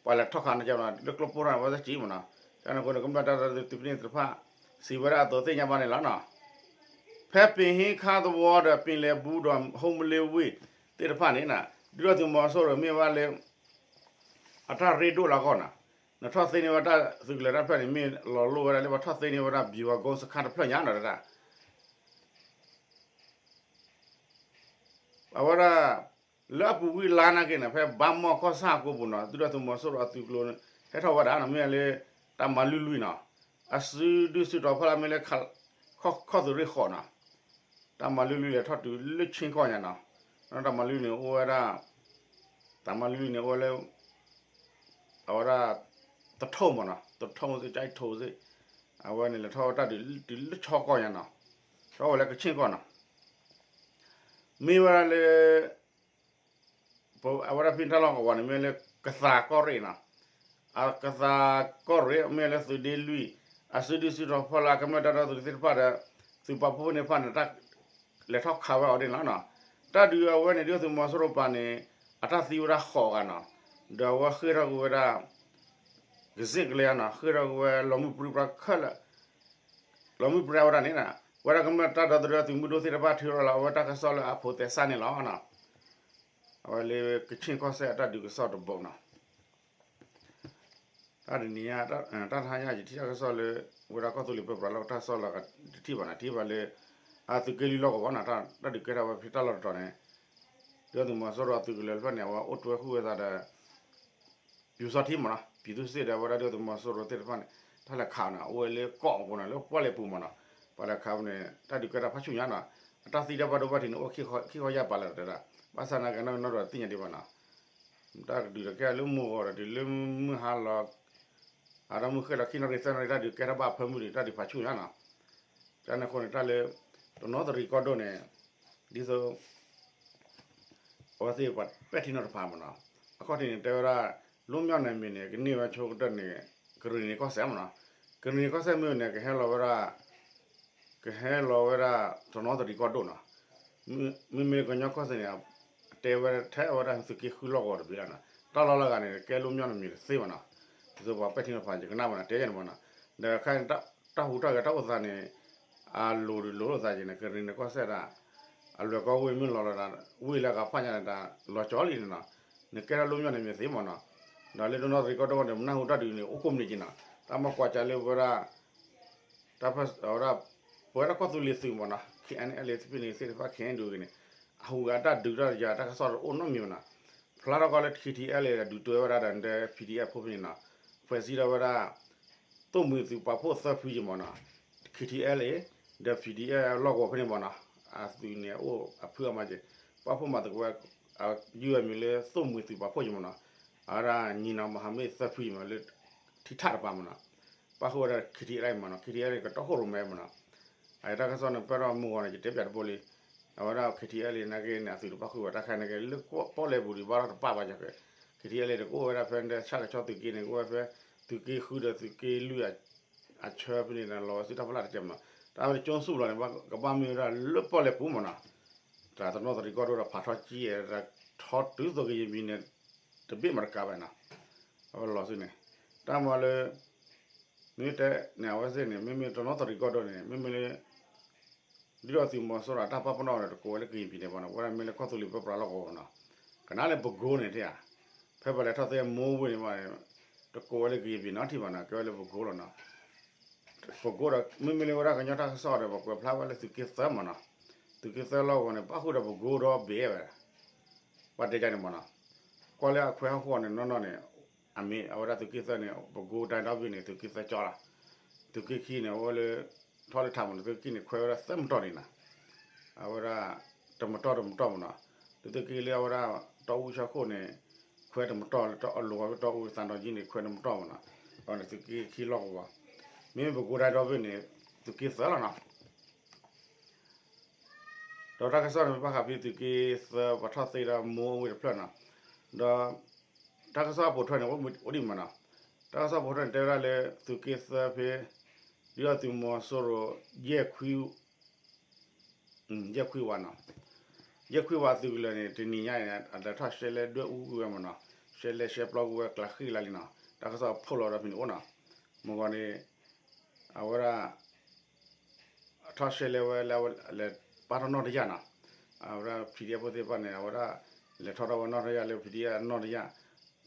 ပှၤလဲၤထီၣ်ခးန့ၣ်ကနီၤ လၢကျိဖိထီၣ်န့ၣ် အဝဲသ့ၣ်စံးမးနီၤ, တၢ်န့ၣ်အဃိန့ၣ် ကမျၢၢ်တၢ်ဒီသဒၢသုးကန့ၢ်သ့ၣ်တဖၣ် စံးဝဲဒၣ်အသိးသ့ၣ်ညါဘၣ်န့ၣ်လီၤနီၤ. ဖဲပ့ၤဟ့ၣ်ခါသဝီဒီးပ့ၤလဲၤဘူးဒီး ဟိမလ့ဝ့ၢ်သ့ၣ်တဖၣ်န့ၣ် ဒုၣ်ဒါသုးမီၤစိရိၤမ့ၢ်ဝဲလၢ အတၢ်ရ့ဒိၣ်လၢအဂီၢ်နီၤ, နထီၣ်သ့န့ၢ်ဝဲတၢ်သုးကလၢၤတၢ်တဖျၢၣ်န့ၣ် မ့ၢ်လီၤလိၢ်ဝဲဒၣ်လၢပှၤထီၣ်သ့န့ၢ်ဝဲဒၣ် ဗျူဟာကုန်းစခန်း တဖျၢၣ်ညါနီၤတဒၣ် အဝဲဒၣ် လၢအပူၤကွံာ်လါနာ်က့န့ၣ် ဖဲဘါမီၣ်ကီၢ်ဆၣ်အကိပူၤနီၤ ဒုၣ်ဒါသုးမီၤစိရိၤအသုးကျိၤန့ၣ် ဟဲထီၣ်ဝဲဒၣ်နီၤ မ့ၢ်လၢ တၢ်မၤလုၢ်လွံၢ်နီၤ, အစုဒုၣ်စုတီၤဖီလာ်မ့ၢ်လၢ ခီၣ်သုးရ့ၣ်ဃိးနီၤ, တၢ်မၤလုၢ်လွံၢ်လဲၤထီၣ်တုၤလၢဆ့ကီၢ်ညါနီၤ, တၢ်မၤလုၢ်လွံၢ်န့ၣ်အိၣ်ဝဲဒၣ် တၢ်မၤလုၢ်လွံၢ်န့ၣ်အိၣ်ဝဲလၢ အဝဲဒၣ် သထိၣ်မးနီၤ သထိၣ်သ့ၣ် ကၠဲးထိၣ်သ့ၣ်, အဝဲန့ၣ်လဲၤထီၣ်ဝဲတၢ်ဒုးတုၤလၢဆ့ကီၢ်ညါနီၤ, ထီၣ်ဝဲလၢကဆ့ကီၢ်နီၤ, မ့ၢ်ဝဲဒၣ်လၢ အဝဲဒၣ်ဖဲတၢ်လီၢ်ကဝီၤန့ၣ် မ့ၢ်လၢကသးကီၢ်ရ့ၣ်နီၤ, အကသးကီၢ်ရ့ၣ် မ့ၢ်လၢသုးဒ့လွံၢ် အစုဒုၣ်စုတီၤဖီလာ် ကမျၢၢ်တၢ်ဒီသဒၢသ့ၣ်တဖၣ်ဒီး သုးပာ်ဖှိၣ်န့ၣ်တဖၣ်န့ၣ် လဲၤထီၣ်ခးဝဲအီၤဒ်န့ၣ်လီၤနီၤ. တၢ်ဒုးအဝဲန့ၣ် ဒုၣ်ဒါသုးမီၤစိရိၤပၤန့ၣ် အတၢ်သံဝဲဒၣ်ဃိးဂၤနီၤ, ဒီးအဝဲဃ့ၢ်ထီၣ်က့ၤဝဲဒၣ် ကစ့ၣ်ကလဲနီၤ, ဃ့ၢ်ထီၣ်က့ၤဝဲလီၤမုၢ်ပြံပြါခဲလၢာ်, လီၤမုၢ်ပြံဝဲဒၣ်န့ၣ်, ဝဲဒၣ်ကမျၢၢ်တၢ်ဒီသဒၢသုးမုၢ်ဒိၣ်သ့ၣ်တဖၣ်ထုးထီၣ်လီၤ အဝဲတၢ်ကစီၣ်လၢအဖိးသဲစးန့ၣ်လီၤနီၤ. အဝဲလၢကခ့ၣ်ကီၢ်စဲၣ်အတၢ်ဒုးကစီၣ်တဘိနီၤ. တၢ်တနံၤညါ တၢ်တဟါညါ ယထံၣ်တၢ်ကစီၣ်လၢ ဝဲဒၣ်ကီၢ်သူလ့ၤပၢပြးလီၢ်ကတၢ်ကစီၣ်လီၤတထံၣ်ဘၣ်နီၤ, ထံၣ်ဘၣ်လၢ အသုးက့လွံၢ်လီၢ်ကဝီၤနီၤ, တၢ်ဒုးကဲထီၣ်ဝဲဖဲတၢ်လီၢ်တတီၤန့ၣ် ဒုၣ်ဒါသုးမီၤစိရိၤအသုးကလၢၤတဖၣ်န့ၣ် အဝဲအိၣ်တွဲဃုာ်ဝဲသးဒီး ပျူစောထီးမ့ၢ်နီၤ, ပြည်သူ့စစ် ဒီးအဝဲဒၣ်ဒုၣ်ဒါသုးမီၤစိရိၤသ့ၣ်တဖၣ်န့ၣ် တၢ်လဲၤခးနီၤ, အိၣ်ဝဲလၢကီၢ်အပူၤနီၤ, လၢပီၣ်လဲၣ်ပူၤမ့ၢ်နီၤ, ပှၤလဲၤခးန့ၣ် တၢ်ဒုးကဲထီၣ်ဖးဆူၣ်ညါနီၤ, အတၢ်သံတၢ်ဘၣ်ဒိဘၣ်ထံးန့ၣ် အိၣ်ခံခီယၢ်ပာ်လၢတတဲဒၣ်, ဘၣ်ဆၣ်သနာ်က့နီၢ်ကနီၢ်ဒီးတသ့ၣ်ညါဒံးဘၣ်နီၤ, တၢ်ဒုးဒီးကဲထီၣ်လၢမုၢ်ဂီၤဒီးတုၤလၢမုၢ်ဟါလီၤ အတၢ်မုၢ်ဃ့ၢ်လီၤခံနီၣ်ရံၣ်သၢနီၣ်ရံၣ် တၢ်ဒုးကဲထီၣ်ဘၣ်အဖၢမုၢ်ဒီး တၢ်ဒုးဖးဆူၣ်ညါနီၤ, ကန့ၣ်အဃိန့ၣ် တၢ်လၢ တနီသရံၣ်ကီၢ်ဒိၣ်န့ၣ် ဒ်သိး အဝဲသ့ၣ်ပှၤပဲာ်ထံနီၤတဖၣ်မ့ၢ်နီၤ, အခီၣ်ထံးန့ၣ် တဲဝဲဒၣ် လွတ်မြောက်နယ်မြေန့ၣ် ကန့ၢ်ဝဲဆိကတၢၢ်န့ၣ် ကရ့ၣ်နံၤကီၢ်စဲၣ်မ့ၢ်နီၤ, ကရ့ၣ်နံၤကီၢ်စဲၣ်မ့ၢ်န့ၣ် ကဟဲလီၤဝဲဒၣ် ကဟဲလီၤဝဲဒၣ် တနီသရံၣ်ကီၢ်ဒိၣ်နီၤ, မ့မ့ၢ်ကညီကီၢ်စဲၣ်န့ၣ် တဲဝဲထဲဝဲဒၣ်သုးက့ဃုလီၢ်ကဝီၤတဘ့ၣ်လီၤနီၤ, တၢ်လီၢ်လၢအဂၤန့ၣ် ကဲလွတ်မြောက်နယ်မြေတသ့ဘၣ်နီၤ, ဒ်သိးပှၤပဲာ်ထံနီၤတဖၣ် ယကနၣ်ဘၣ်နီၤ တဲယဲန့ၣ်မ့ၢ်နီၤ, ဒီးခဲအံၤ တၢ်ဟူးတၢ်ဂဲၤတၢ်အိၣ်သးန့ၣ် အလိၤဒုးလိၤလိာ်သးက့ၤန့ၣ် ကရ့ၣ်နံၤကီၢ်စဲၣ်ဒၣ် အလွဲၢ်ကီၢ်ဝ့ၢ်မ့ၢ်လီၤလီၤဒၣ် ဝ့ၢ်လၢအဂၤဖၣ်ညါန့ၣ် တၢ်လီၤကၠီလံန့ၣ်နီၤ, နကဲထီၣ်လွတ်မြောက်နယ်မြေသ့မ့ၢ်နီၤ, ဒီးလၢတနီသရံၣ်ကီၢ်ဒိၣ်န့ၣ် မနၢ်ဟူတၢ်ဒုးန့ၣ် အိၣ်ကိးမံၤက့ၤနီၤ, တၢ်မ့ၢ်ကွၢ်ကၢလၢပဝဲဒၣ် တၢ်ဝဲဒၣ် ပဝဲဒၣ်ကီၢ်သူလ့ၤသုးမ့ၢ်နီၤ ခ့ၣ်အဲၣ်အဲၣ်လ့သ့ၣ်တဖၣ်န့ၣ် သ့ၣ်တဖၣ် ခ့ၣ်အဲၣ်ဒူၣ်ဂ့ၤန့ၣ် အဟူးဂဲၤတၢ်ဒုးတၢ်ယၤ တၢ်ကစီၣ်တအိၣ်နီတမံၤဘၣ်နီၤ, ဖျါထီၣ်ကီးလၢ ခ့ၣ်ထံၣ်အဲၣ်လ့ ဒုးတွဲဝဲဒၣ်ဒီး ပီၣ်ဒံၣ်အဲၣ်ဖိဖဲန့ၣ်နီၤ, ဖှဲးစံးထီၣ်ဝဲဒၣ် သိၣ်မှံၤသုးပာ်ဖှိၣ်သၢဖုယံၤမ့ၢ်နီၤ, ခ့ၣ်ထံၣ်အဲၣ်လ့ ဒီး ပီၣ်ဒံၣ်အဲၣ်လီၢ်ကဝီၤဖဲန့ၣ်မ့ၢ်နီၤ, အသုးန့ၣ်အိၣ်အဖုအမၤက့ၤ, ပာ်ဖှိၣ်မၤသကိးဝဲ ယုၢ်အမံၤလၢသိၣ်မှံၤသုးပာ်ဖှိၣ်ယံၤမ့ၢ်နီၤ, အဝဲဒၣ်ညီနောင်မဟာမိတ်သၢဖုယံၤမ့ၢ်လၢ ထံထၣ်တပၤမ့ၢ်နီၤ, ပာ်ဃုာ်ဝဲဒၣ် ခ့ၣ်ထံၣ်အဲၣ်လ့မ့ၢ်နီၤ, ခ့ၣ်ထံၣ်အဲၣ်လ့န့ၣ် ကတီၢ်ခိၣ်ရိၣ်မဲမ့ၢ်နီၤ, အတၢ်ကစီၣ်န့ၣ် ပၢၢ်ထီၣ်မုၢ်ဂီၤန့ၣ် ယတဲပၠးတဘိလံ, အဝဲဒၣ် ခ့ၣ်ထံၣ်အဲၣ်လ့ နာ်က့န့ၣ် အသုးတပာ်ဃုာ်ဘၣ်တၢ်ခဲနာ်က့ လၢပီၣ်လဲၣ်ပူၤဒံးဘၣ်ထီၣ်တပာ်ဘၣ်ယၤ, ခ့ၣ်ထံၣ်အဲၣ်လ့ဒီး ကအိၣ်ဝဲဒၣ်ဖဲဒၣ်ဆၣ်ကဆီသုးက့န့ၣ် ကအိၣ်ဝဲဖဲ သုးက့ဃုဒီးသုးက့လွံၢ် အဆၢဖဲန့ၣ်ဒီး လီၤဝဲဆူတၢ်ဖီလာ်တကဲမ့ၢ်နီၤ, တၢ်ဝဲဒၣ်ကၠိဆူၣ်လီၤန့ၣ် ကဘၣ်မ့ၢ်ဝဲဒၣ်လၢပီၣ်လဲၣ်ပူၤမ့ၢ်နီၤ, တၢ်တနီသရံၣ်ကီၢ်ဒိၣ်ဒီးဖးထီကံ ထီတုၤသိးကယံၤပံၤန့ၣ် တဘ့ၣ်မတကးဘၣ်နီၤ, အဝဲလီၤဆူန့ၣ်, တၢ်မၤလၢ မ့ၢ်တဲန့ၣ် အဝဲသ့ၣ်န့ၣ် မ့မ့ၢ်တနီသရံၣ်ကီၢ်ဒိၣ်န့ၣ် မ့မ့ၢ်လၢ ဒုၣ်ဒါသုးမီၤစိရိၤအတၢ်ပာ်ပနီၣ်န့ၣ် တကိးဝဲလၢကယံၤပံၤန့ၣ်ဘၣ်နီၤ, ဝဲဒၣ်မ့ၢ်လၢကီၢ်သူလ့ၤပၢပြးလီၢ်ကဝီၤနီၤ, ကနၣ်လၢပကိန့ၣ်ထံၣ်ဧါ, ဖဲပှၤလဲၤထီၣ်သ့မိၢ်ဝ့ၢ်န့ၣ်ဘၣ်န့ၣ် တကိးဝဲလၢကယံၤပံၤနီၤထံၣ်ဘၣ်နီၤ, ကဲဝဲလၢပကိလီၤနီၤ, ပကိဒီး မ့မ့ၢ်လၢဝဲဒၣ်ကညီတၢ်ကစီၣ်ဒီး ပကွဲးဖျါဝဲလၢသုးက့သၢမ့ၢ်နီၤ, သုးက့သၢလီၢ်ကဝီၤန့ၣ် ပာ်ဃုာ်ဒီးပကိဒီဘ့ၣ်ဝဲ ပှၤတဲကန့ၣ်မ့ၢ်နီၤ, ကွၢ်လၢအခွဲးဟီၣ်ခိၣ်န့ၣ် နီၢ်နီၢ်န့ၣ် အမ့ၢ်အဝဲဒၣ်သုးက့သၢန့ၣ် ပကိတၢ်ဒီဘ့ၣ်န့ၣ် သုးက့သၢကၠီလီၤ, သုးက့ခံန့ၣ် အဝဲလၢ ထီၣ်လၢထးမ့ၢ်နီၤ, သုးက့ခံန့ၣ် ခွဲးဝဲဒၣ်သၢမတီၢ်န့ၣ်နီၤ, အဝဲဒၣ် တမတီၢ်တမတီၢ်မ့ၢ်နီၤ, လၢသုးက့လၢအဝဲဒၣ် တီအူဆၢခိၣ်န့ၣ် ခွဲးတမတီၢ်လၢအလိၤဝဲလၢတီအူသးဒီးကံန့ၣ် ခွဲးတမတီၢ်မ့ၢ်နီၤ, အဝဲန့ၣ်သုးက့ခံလီၢ်ကဝီၤ, မ့မ့ၢ်ပကိတၢ်ဒီဘ့ၣ်န့ၣ် သုးက့သၢလီၤနီၤ ဒီးတၢ်ကစီၣ်န့ၣ် ပဘၣ်ဃးဖဲသုးက့သၢပှၤထီၣ်သ့ဒီးမိၢ်အဝ့ၢ်တဖျၢၣ်နီၤ, ဒီး တၢ်ကစီၣ်အပိာ်ထွဲန့ၣ် အိၣ်ဒံးမ့ၢ်နီၤ, တၢ်ကစီၣ်ပိာ်ထွဲန့ၣ် တဲဝဲဒၣ်လၢ သုးက့သၢဖဲ ဒုၣ်ဒါသုးမီၤစိရိၤ ယဲၢ်ခွံ ယဲၢ်ခွံဝါနီၤ, ယဲၢ်ခွံဝါသုးကလၢၤန့ၣ် တနံၤညါအံၤ အလဲၤထီၣ်ရှဲလဲဒွဲၣ်အူကွံာ်ဝဲမ့ၢ်နီၤ, ရှဲလဲရှဲပျီကွံာ်ဝဲကျးဃံလၤလံနီၤ, တၢ်ကစီၣ်ဖျိလီၤဒီးဖဲန့ၣ်အိၣ်နီၤ, မုၢ်ဂီၤန့ၣ် အဝဲဒၣ် ထီၣ်ရှဲလဲဝဲလၢအဝဲလဲၤပာ်ထီၣ်နီၣ်တယၢ်နီၤ, အဝဲဒၣ် ပီၣ်ဒံၣ်အဲၣ်ဖိသ့ၣ်တဖၣ်န့ၣ် အဝဲဒၣ် လဲၤထီၣ်ထီၣ်ဝဲနီၣ်တယၢ်လၢ ပီၣ်ဒံၣ်အဲၣ်နီၣ်တယၢ်,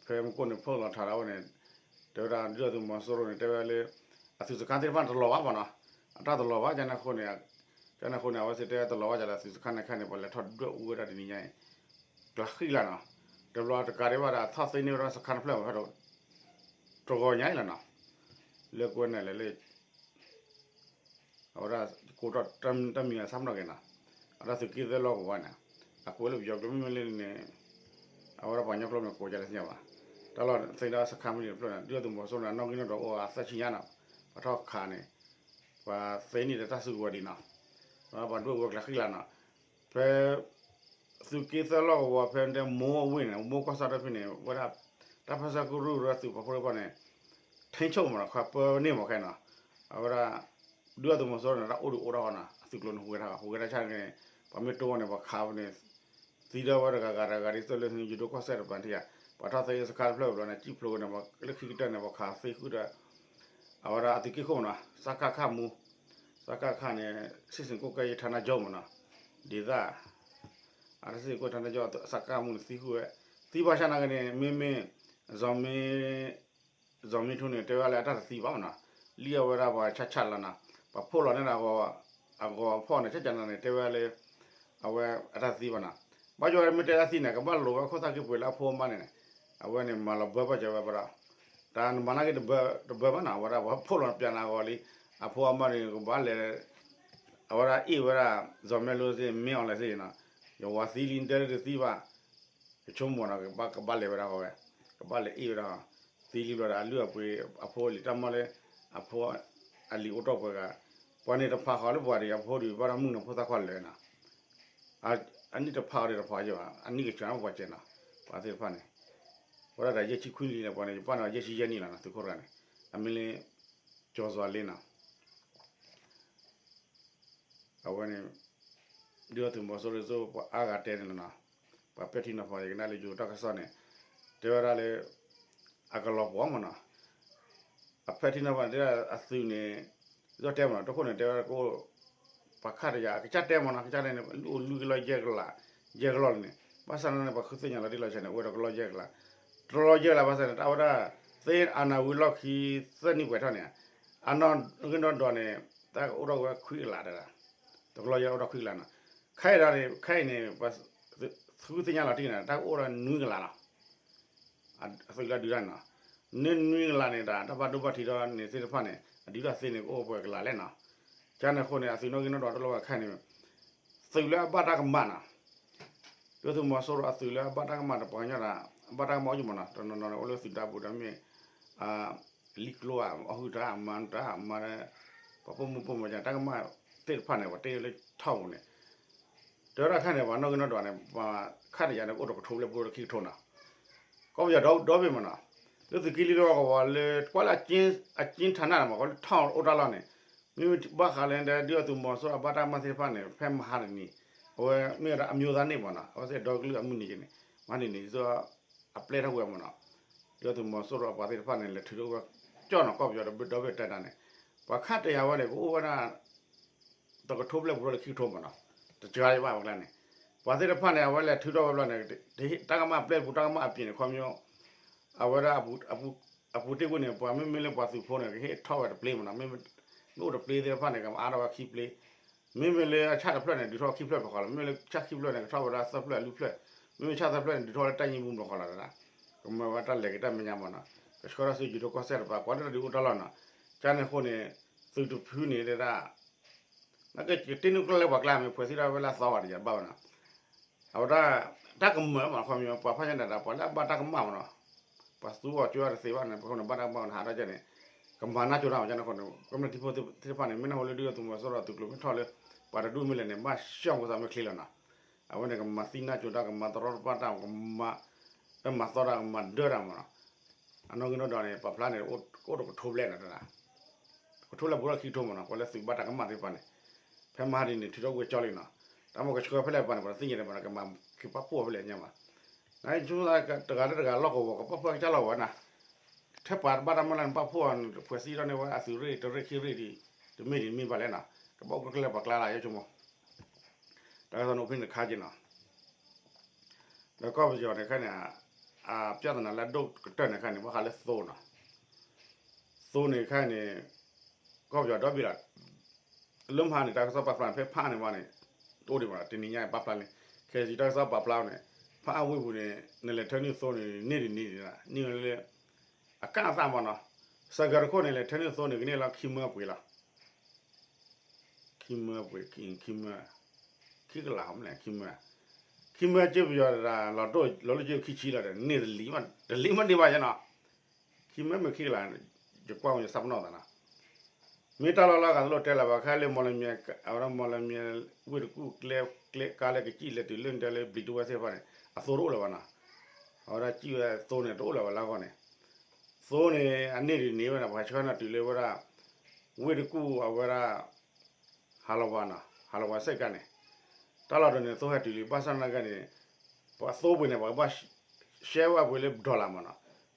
ဖဲမူခိၣ်န့ၣ်ဖျိလီၤထးဒီးဝဲန့ၣ်, တဲဝဲဒၣ် ဒုၣ်ဒါသုးမီၤစိရိၤန့ၣ် တဲဝဲလၢ အသုးစခါသ့ၣ်တဖၣ်န့ၣ်တလီၤဘၣ်မ့ၢ်နီၤ, အတၢ်တလီၤဘၣ် ကန့ၣ်အဃိန့ၣ်, ကန့ၣ်အဃိန့ၣ် အဝဲသ့ၣ်တဲတလီၤဘၣ်ဒ်လဲၣ် သုးစခါန့ၣ်ခဲအံၤန့ၣ် ပှၤလဲၤထီၣ်ဒွဲၣ်အူဝဲဒၣ်တနံၤညါအံၤ ကျးဃံလၤနီၤ, တဘျီတကးဒံးဘၣ်ဒီး ထီၣ်သ့န့ၢ်ဝဲဒၣ်စခါတဖျၢၣ်ဖဲ တဂီၤညါအံၤလီၤနီၤ, လၢကွဲန့ၣ်လဲၣ်လၢ အဝဲဒၣ် ကိးထီၣ်တၢ်မံၤအဆၢမနီၣ်က့ၤနီၤ, အဝဲဒၣ်သုးက့သၢလီၢ်ကဝီၤန့ၣ်, အကွဲးလၢပယီၤကျိာ်မ့မ့ၢ်လၢန့ၣ်, အဝဲဒၣ်ပှၤကညီကျိာ်န့ၣ် ကိးဒ်လဲၣ်သ့ၣ်ညါဘၣ်, တၢ်လီၢ်သ့ဒီးစခါမ့ၢ်န့ၣ်တဖျၢၣ်န့ၣ် ဒုၣ်ဒါသုးမီၤစိရိၤန့ၣ် အနီၣ်ဂံၢ်နီၣ်ဒွးအိၣ်အသၢဆံညါနီၤ, ပှၤထီၣ်ခးန့ၣ်, ပှၤသ့န့ၢ်ဒီးတၢ်စုကဝဲၤဒံးနီၤ, ပှၤဒွဲၣ်အူဝဲကျးဃံလၤနီၤ, ဖဲ သုးက့သၢလီၢ်ကဝီၤဖဲတဲမိၢ်အဝ့ၢ်န့ၣ် မိၢ်ကီၢ်ဆၣ်တဖဲန့ၣ် ဝဲဒၣ် တၢ်ပၢဆှၢကရူၢ်ဝဲဒၣ်သုးပာ်ဖှိၣ်တဖၣ်န့ၣ် ထိန်းချုပ်မ့ၢ်နီၤ ခီပၢန့ၢ်မ့ၢ်ခဲနီၤ, အဝဲဒၣ် ဒုၣ်ဒါသုးမီၤစိရိၤန့ၣ် တၢ်အိၣ်ဒုးအိၣ်ထီၣ်ဃီနီၤ, အသုးကျိၤန့ၣ် ဟူးဂဲၤထီၣ် ဟူးဂဲၤထီၣ်ဆၣ်န့ၣ်, ပှၤမ့ၢ်တိၢ်ဝဲန့ၣ် ပှၤခးဝဲန့ၣ် သံဒၣ်ဝဲတဂၤဂၤတဂၤဒ်သိးလၢ ယူၤဒိၣ်ကီၢ်စဲၣ်တပၤထံၣ်ဧါ, ပှၤထီၣ်သ့စခါတဖျၢၣ်ဘျီန့ၣ် ကံၣ်ဖျိဝဲန့ၣ် လၢခံကတၢၢ်န့ၣ် ပှၤခးသ့ဃုာ်ဒီး အဝဲဒၣ်အသုးက့ၢ်ခိၣ်မနီၤ စကခ မူ, စကခ န့ၣ် စစ်ဆင်ရေးကွပ်ကဲရေးဌာနချုပ်မနီၤ, ဒေသ အတၢ်စစ်ဆင်ရေးကွပ်ကဲရေးဌာနချုပ် စကခ မူန့ၣ် သံဃုာ်ဝဲ, သံဘၣ်ဆၣ်နာ်က့န့ၣ် မ့မ့ၢ် ဇီၤမ့ ဇီၤမ့ထူန့ၣ် တဲဝဲလၢအတၢ်တသံဘၣ်မနီၤ, လံၣ်အဝဲဒၣ်ပှၤဆၣ်ဆၣ်လီၤနီၤ, ပှၤဖီၣ်လီၤန့ၢ်ဒီး အဂီၤဖီၣ်န့ၣ် ဆၣ်ကၢန့ၣ် တဲဝဲလၢ အဝဲအတၢ်တသံဘၣ်နီၤ, ဘၣ်ယိၣ်ဝဲမ့ၢ်တဲတၢ်သံန့ၣ် ကဘၣ်လိာ်ဝဲခိၣ်သၣ်က့ၤပှ့ၤလၢအဖိအမါန့ၣ်, အဝဲန့ၣ်မၤလီၤဘၢဘၣ်ကဲဝဲဘၣ်ဒီး, တၢ်နမၤနာ်က့တဘၢဘၣ်နီၤ, အဝဲဒၣ်ပှၤဖီၣ်လီၤပျးနၤအဂီၤလံ, အဖိအမါန့ၣ် ကဘၣ်လဲၤ အဝဲဒၣ်အ့ၣ်ဝဲဒၣ် ဇီၤမ့လိစ့ၢ် မ့ၢ်အီၤလဲၣ်စ့ၢ်နီၤ, ယဝၤသံလံတဲလၢတသံဘၣ်, ယဆိကမိၣ်နီၤ ကဘၣ်လဲၤဝဲဒၣ်ဃီဝဲ, ကဘၣ်လဲၤအ့ၣ်ဝဲဒၣ်, သံလံဘျီဒီး အလုၢ်အပှ့ၤအဖိလံၤတၢ်မီၢ်လၢ အဖိ အလံၤအိၣ်တီၢ်ပှဲၤဂၤ, ပှၤန့ၣ်တဖးဃီလၢပှၤဒံး အဖိဒံး ဘၣ်ဒီးမုၢ်နီၤဖိသၣ်ခွါလၢာ်နီၤ, အနံၣ်တဖးအီၤဒီးတဖးယဲၢ်ဘၣ် အနံၣ်ကစၢ်နီၤပှၤစဲးနီၤ, ပှၤသ့ၣ်တဖၣ်န့ၣ်, ဝဲဒၣ်ဒီးယဲၢ်ဆံခွံနံၣ်လံန့ၣ် ပှၤန့ၣ် ယပၣ်န့ၣ်ယဲၢ်ဆံယဲၢ်နံၣ်လီၤနီၤ သုးခိၣ်တဂၤန့ၣ်, အမံၤလၢ ကၠီၤစွၤလ့နီၤ အဝဲန့ၣ် ဒုၣ်ဒါသုးမီၤစိရိၤ ပှၤအါဂၤတဲန့ၣ်လီၤနီၤ, ပှၤပဲာ်ထံနီၤဖးယကနၣ်လၢယိၤတၢ်ကစီၣ်န့ၣ်, တဲဝဲဒၣ်လၢ အကလီၤပှီၢ်မနီၤ, အပဲာ်ထံနီၤဖးတဲဒၣ်အသုးန့ၣ်, ဒ်တဲမနီၤ တခိၣ်န့ၣ် တဲဝဲဒၣ်ကအိၣ် ပှၤခးတယၤ အကစၢ်တဲမနီၤ ကစၢ်တဲန့ၣ် အိၣ်လွံၢ်ကလီၢ်ယဲၢ်ကလး, ယဲၢ်ကလီၢ်လံန့ၣ် ဘၣ်ဆၣ်န့ၣ် ပှၤဃုသ့ၣ်ညါလီၤတံၢ်လီၤဆဲးန့ၣ် အိၣ်ဝဲဒၣ်ကလီၢ်ယဲၢ်ကလး, တလီၢ်ယဲၢ်ကလးဘၣ်ဆၣ်န့ၣ် တၢ်ဝဲဒၣ် သ့အနၢ်ဝံၤလီၢ်ခံ သၢနံၣ်ပှဲၤထီၣ်န့ၣ်, အနီၢ်ဂံၢ်နီၢ်ဒွးန့ၣ် တၢ်ကအိၣ်ထီၣ်ဝဲခွံကလးတဂၤ, တကလီၢ်ယဲၢ်အိၣ်ထီၣ်ခွံကလးနီၤ, ခဲအံၤဒီးန့ၣ် ခဲအံၤန့ၣ် ပှၤဃုသ့ၣ်ညါလီၤတံၢ်န့ၣ် တၢ်ကအိၣ်ဒီးနွံကလးလီၤ အသုးလၢအဒုးတၢ်န့ၣ်နီၤ, န့ၢ်နွံကလးန့ၣ်ဒီး တၢ်ဘၣ်ဒိဘၣ်ထံးဒီးန့ၣ်သ့ၣ်တဖၣ်န့ၣ် အဒုးတၢ်သ့န့ၣ်ကအိၣ်ပှဲၤကလးလဲၣ်နီၤ, ကန့ၣ်အဃိန့ၣ် အသုးနီၣ်ဂံၢ်နီၣ်ဒွးတလိၣ်ဘၣ်ခဲအံၤန့ၣ်, သုးလၢအဘၣ်တၢ်ကမၣ်နီၤ, ဒုၣ်ဒါသုးမီၤစိရိၤအသုးလၢအဘၣ်တၢ်ကမၣ်တပှၤကညီဒီး အဘၣ်တၢ်ကမၣ်အိၣ်ယမနီၤ တနီၤနီၤန့ၣ် အိၣ်လၢသုးတၢ်ပူၤဒီးမ့ၢ် လံၣ်ကျိဧါ အီၣ်ဟုၣ်တၢ်မၤတၢ်မၤ ပှၤပိာ်မုၣ်ပိာ်မၢၤတၢ်ကမၣ်သ့ၣ်တဖၣ်န့ၣ် ပှၤတ့လၢထီၣ်ပူၤန့ၣ် တဲဝဲဒၣ်ခဲအံၤန့ၣ် ပှၤနီၣ်ဂံၢ်နီၣ်ဒွးန့ၣ် ပှၤခးတယၤန့ၣ် ကအိၣ်တကထိဘျဲၣ်ပူၤဒီးခံကထိနီၤ, ကီၢ်ပယီၤဒီဘ့ၣ်မနီၤ, လၢသုးက့လံလၢကဝီၤလၢ ကွၢ်လၢအကၠ့ထးနၣ်န့ၣ်မး ကီလၢထီၣ်အိၣ်တၢ်လီၢ်န့ၣ်, မ့မ့ၢ်ဘၣ်ဃးလၢဒုၣ်ဒါသုးမီၤစိရိၤအဘၣ်တၢ်ကမၣ်သ့ၣ်တဖၣ်န့ၣ် ဖဲမဟါတနံၤ, အဝဲမ့ၢ်ဝဲဒၣ်အမျိုးသားနေ့မနီၤ အဝဲသ့ၣ်ဒီကလုာ်အမုၢ်နံၤက့ၤန့ၣ်, မဟါတနံၤ အပျဲၢ်ထီၣ်ကွံာ်မနီၤ, ဒုၣ်ဒါသုးမီၤစိရိၤအပှၤသ့ၣ်တဖၣ်န့ၣ် လဲၤထုးထီၣ်ဝဲကၠီၣ်နီၤ ကီၢ်ပယီၤဒီဘ့ၣ်တဲတၢ်န့ၣ်, ပှၤခးတယၤဝဲန့ၣ် ကအိၣ်ဝဲဒၣ် တကထိဘျဲၣ်ပူၤဒီးခံကထိမနီၤ, တစှၤယဘၣ်ဝဲကျါန့ၣ်, ပှၤသ့ၣ်တဖၣ်န့ၣ် အဝဲလဲၤထုးထီၣ်ဝဲဘျီန့ၣ် တၢ်ကမၣ်ပျဲၢ်ပူၤ တၢ်ကမၣ်အပျ့ၤန့ၣ် ခီပညီ အဝဲဒၣ် အပူၤတ့ၢ်ကွံာ်န့ၣ် ပှၤမ့မ့ၢ်လၢပှၤသုးဖိန့ၣ် ကဟ့ၣ်ထီၣ်ဝဲတပျ့ၤမနီၤ, မ့မ့ၢ်အိၣ်တပျ့ၤသ့ၣ်တဖၣ်န့ၣ် ကမၤအါထီၣ်ဝဲခံပျ့ၤ, မ့မ့ၢ်လၢအဆၣ်တဖျၢၣ်န့ၣ် ဒုးထီၣ်ခံဖျၢၣ်ပဃီလီၤ, မ့မ့ၢ်လၢဆၣ်ခံဖျၢၣ်န့ၣ် ကထီၣ်ဝဲဒၣ်သၢဖျၢၣ်လွံၢ်ဖျၢၣ်, မ့မ့ၢ်ဆၣ်သၢဖျၢၣ်န့ၣ် ဒုးထီၣ်ဝဲဒၣ်တၢ်ယံၢ်မူဘျီဃီလီၤ, ကမၤဝဲတၢ်လဲၤက့ၤတၢ်မဲာ်ညါမနီၤ, ကဆှၢထီၣ်ဆူယူၤဒိၣ်ကီၢ်စဲၣ်တပၤ ကွၢ်လၢတၢ်ဒုးအိၣ်တၢ်လီၢ်နီၤ, ကန့ၣ်အဃိန့ၣ် သုးတဖုန့ၣ်ဒၣ် နကတ့နုာ်ကျၢၢ်လၢပှၤကျါ မ့ၢ်ဖှဲးသံၣ်ထီၣ်ဝဲလၢအသီဂၤတယၤဘၣ်ဝဲနီၤ, အဝဲဒၣ် တၢ်ကမၢၢ်မနီၤ ခီပညီ ပှၤဖးညါဒၣ် ပှၤလၢအဘၣ်တၢ်ကမၣ်မနီၤ, ပှၤသူအီၤကၠိအီၤတသ့ဘၣ်န့ၣ် ပဃိန့ၣ် ဘၣ်တၢ်ကမၣ်န့ၣ် ဟးထီၣ်ကဲန့ၣ်, ကမၤနၢ်ကၠိတၢ်မနီၤ ကန့ၣ်အဃိန့ၣ် ကမျၢၢ်ထံဖိသ့ၣ်တဖၣ်န့ၣ် မ့ၢ်နၢ်ဟူလၢဒုၣ်ဒါသုးမီၤစိရိၤသုးကျိၤမ့ၢ်ထီၣ်လၢ ပှၤတဒူၣ်မ့ၢ်လဲၣ်န့ၣ် ဘၣ်ဆှၢဖိသးမ့ၢ်ချ့လီၤနီၤ, အဝဲန့ၣ် ကမၤသံနၢ်ကၠိတၢ် ကမၤတရီတပါတၢ် ကမၤ မၤသီတၢ် ကမၤဒၢတၢ်မနီၤ, အနီၢ်ဂံၢ်နီၢ်ဒွးန့ၣ် ပာ်ဖျါန့ၣ် ကအိၣ်တကထိဘျဲၣ်နီၤ, တကထိလၢပူၤထီၣ်ခံကထိမနီၤ, ပှၤလၢသုးဘၣ်တၢ်ကမၣ်သ့ၣ်တဖၣ်န့ၣ်, ဖဲမဟါဒ်န့ၣ် ထုးထီၣ်ဝဲကၠီလံနီၤ, တၢ်မ့ၢ်ကဆှၢဖဲလဲၣ်ပှၤန့ၣ် ပှၤတသ့ၣ်ညါန့ၣ် ပှၤကမၤက့ၤပာ်ဖှိၣ်ဖဲလဲၣ်ညါဘၣ်, နကဆိကမိၣ်တဂၤလၢတဂၤလီၢ်ကဝီၤ ကပာ်ဖှိၣ်ကစၢ်လီၢ်ဝဲနီၤ, ထဲပှၤတဘၣ်တၢ်မုၢ်လၢ်န့ၣ် ပာ်ဖှိၣ်အီၤ ဖှဲးသံထီၣ်န့ၢ်ဝဲအသုးရ့ၣ်တရ့ၣ်ခံရ့ၣ်ဒ် တမ့ၢ်ဒ်မ့ၢ်ဘၣ်လဲၣ်နီၤ, ကဘၣ်အိၣ်ကျဲကျဲပှၤကျါလၢယဆိကမိၣ် တၢ်ကစီၣ်န့ၣ်အိၣ်ဖဲန့ၣ်တခါက့ၤနီၤ, ဒီးကီၢ်ပယီၤန့ၣ်ခဲန့ၣ်, အပြဿနာလၢအဒိၣ်ကတၢၢ်န့ၣ်ခဲန့ၣ် ဘၣ်ဃးလၢသိနီၤ, သိန့ၣ်ခဲန့ၣ်, ကီၢ်ပယီၤဒီဘ့ၣ်လီၤ, လၢမဟါန့ၣ် တၢ်ကစီၣ်ပာ်ဖျါန့ၣ် ဖဲဖးန့ၣ်ဘၣ်န့ၣ်, တအိၣ်ဒံးဘၣ် တနံၤညါပာ်ဖျါလံ, ခဲစံးတၢ်ကစီၣ်ပာ်ဖျါန့ၣ်, ဖးအဝ့ၢ်ပူၤန့ၣ် နလဲၤထၢနုာ်သိန့ၣ် န့ၢ်ဒ်န့ၣ်ဒ်န့ၣ်လၢ အကၣ်အသၣ်မနီၤ, စှၤကၤတခိၣ်န့ၣ် လဲၤထၢနုာ်သိန့ၣ် ကန့ၢ်လီၤခံမၢပှ့ၤလီၤ ခံမၢပှ့ၤ ခံမၢ, ခံကလးမလဲၣ် ခံမၢ, ခံမၢက့ပယီၤတဂၤ လီၤတိၢ်လီၤလၢက့ခံဆံလီၤဒီး န့ၢ်တလံၤမး တလံၤမးန့ၢ်ဘၣ်ယဲနီၤ, ခံမၢမ့ၢ်ခံကလး, ယကွၢ်ဝဲယသးပနီၣ်သးနီၤ, မ့ၢ်တၢ်လီၢ်လီၤဂာ်တလိၣ်တဲလၢၤဘၣ် ခဲလၢ မီၢ်လမၠဲၣ် အဝဲဒၣ်မီၢ်လမၠဲၣ် ဝ့ၢ်တကူၣ်ကျဲ ကျဲကါလၢကစံၣ်လဲၤတုၤလၢတဲလၢဘျံးတဝဲသ့ၣ်တဖၣ်န့ၣ် အသိတအိၣ်လၢၤဘၣ်နီၤ, အဝဲဒၣ်စံၣ်ဝဲသိန့ၣ် တအိၣ်လၢၤဘၣ်လၢအဂီၢ်န့ၣ်, သိန့ၣ် အန့ၢ်ဒ်န့ၣ်ဝဲဒၣ် ပှၤဆှၢနၤတုၤလၢဝဲဒၣ် ဝ့ၢ်တကူၣ်အဝဲဒၣ် ဟးလီၤဝါနီၤ ဟးလီၤဝါစ့ၢ်ကီးန့ၣ် တၢ်လီၢ်တန့ၣ် သိဟဲတုၤလံ ဘၣ်ဆၣ်သနာ်က့န့ၣ် ပှၤသိပှ့ၤန့ၣ် ပှၤကဘၣ် share ဝဲပှ့ၤလၢ dollar မးနီၤ,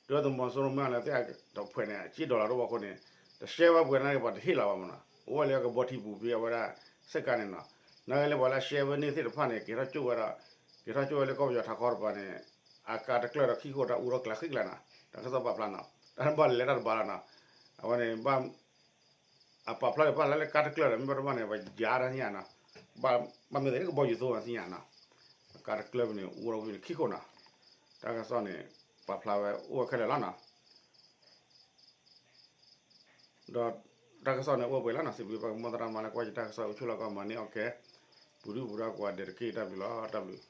ဒုၣ်ဒါသုးမီၤစိရိၤမ့ၢ်အီၤလၢသ့ၣ်တဖှဲးန့ၣ် က့ dollar တအိၣ်ဘၣ်အဃိန့ၣ် တ share ဝဲပှ့ၤန့ၣ် ပှၤတဟ့ၣ်လီၤဘၣ်မးနီၤ, အိၣ်ဝဲလၢကဘီထံပူၤဖဲအဝဲဒၣ် စ့ၢ်ကီးန့ၣ်နီၤ, နာ်က့လၢပှၤလၢ share ဝဲန့ၢ်သ့ၣ်တဖၣ်န့ၣ် က့ၤထီၣ်ကၠိဝဲဒီး က့ၤထီၣ်ကၠိဝဲလၢကီၢ်ပယီၤထးခီတပၤန့ၣ် အကါတကျၢၢ်ဒီးခံခိၣ်တၢ်အူဒီးကျဲဃံကျဲနီၤ, တၢ်ကစီၣ်ပာ်ဖျါနီၤ, တၢ်ဘၣ်လဲၤတၢ်တဘၣ်လီၤနီၤ, အဝဲန့ၣ်ဘၣ် အပာ်ဖျါလၢပာ်ဖျါလၢကါတကျၢၢ်ဒီး မ့ၢ်ဘၣ်တဘၣ်န့ၣ် ပယါတၢ်သ့ၣ်ညါနီၤ, ဘၣ်မ့ၢ်သ့ၣ်ကဘီယူၤသိသ့ၣ်ညါနီၤ, ကါတကျၢၢ်ဖဲန့ၣ် အိၣ်ဒီးဝဲန့ၣ်ခံခိၣ်နီၤ, တၢ်ကစီၣ်န့ၣ် ပာ်ဖျါဝဲအိၣ်ဝဲခဲလၢာ်လီၤနီၤ, ဒီးတၢ်ကစီၣ်န့ၣ်အိၣ်ဝဲပှဲၤလီၤနီၤ, စံးဘျုးပှၤကမီၤသရၣ်မၤလၢကွၢ်ယတၢ်ကစီၣ်အိၣ်ဆူၣ်လီၤကီးမၤန့ၢ်အီၣ်ကဲ, ပူၤဒုၣ်ပူၤဒါကိးဂၤဒဲးတက့ၢ် တၢ်ဘျုးလီၤ တၢ်ဘျုး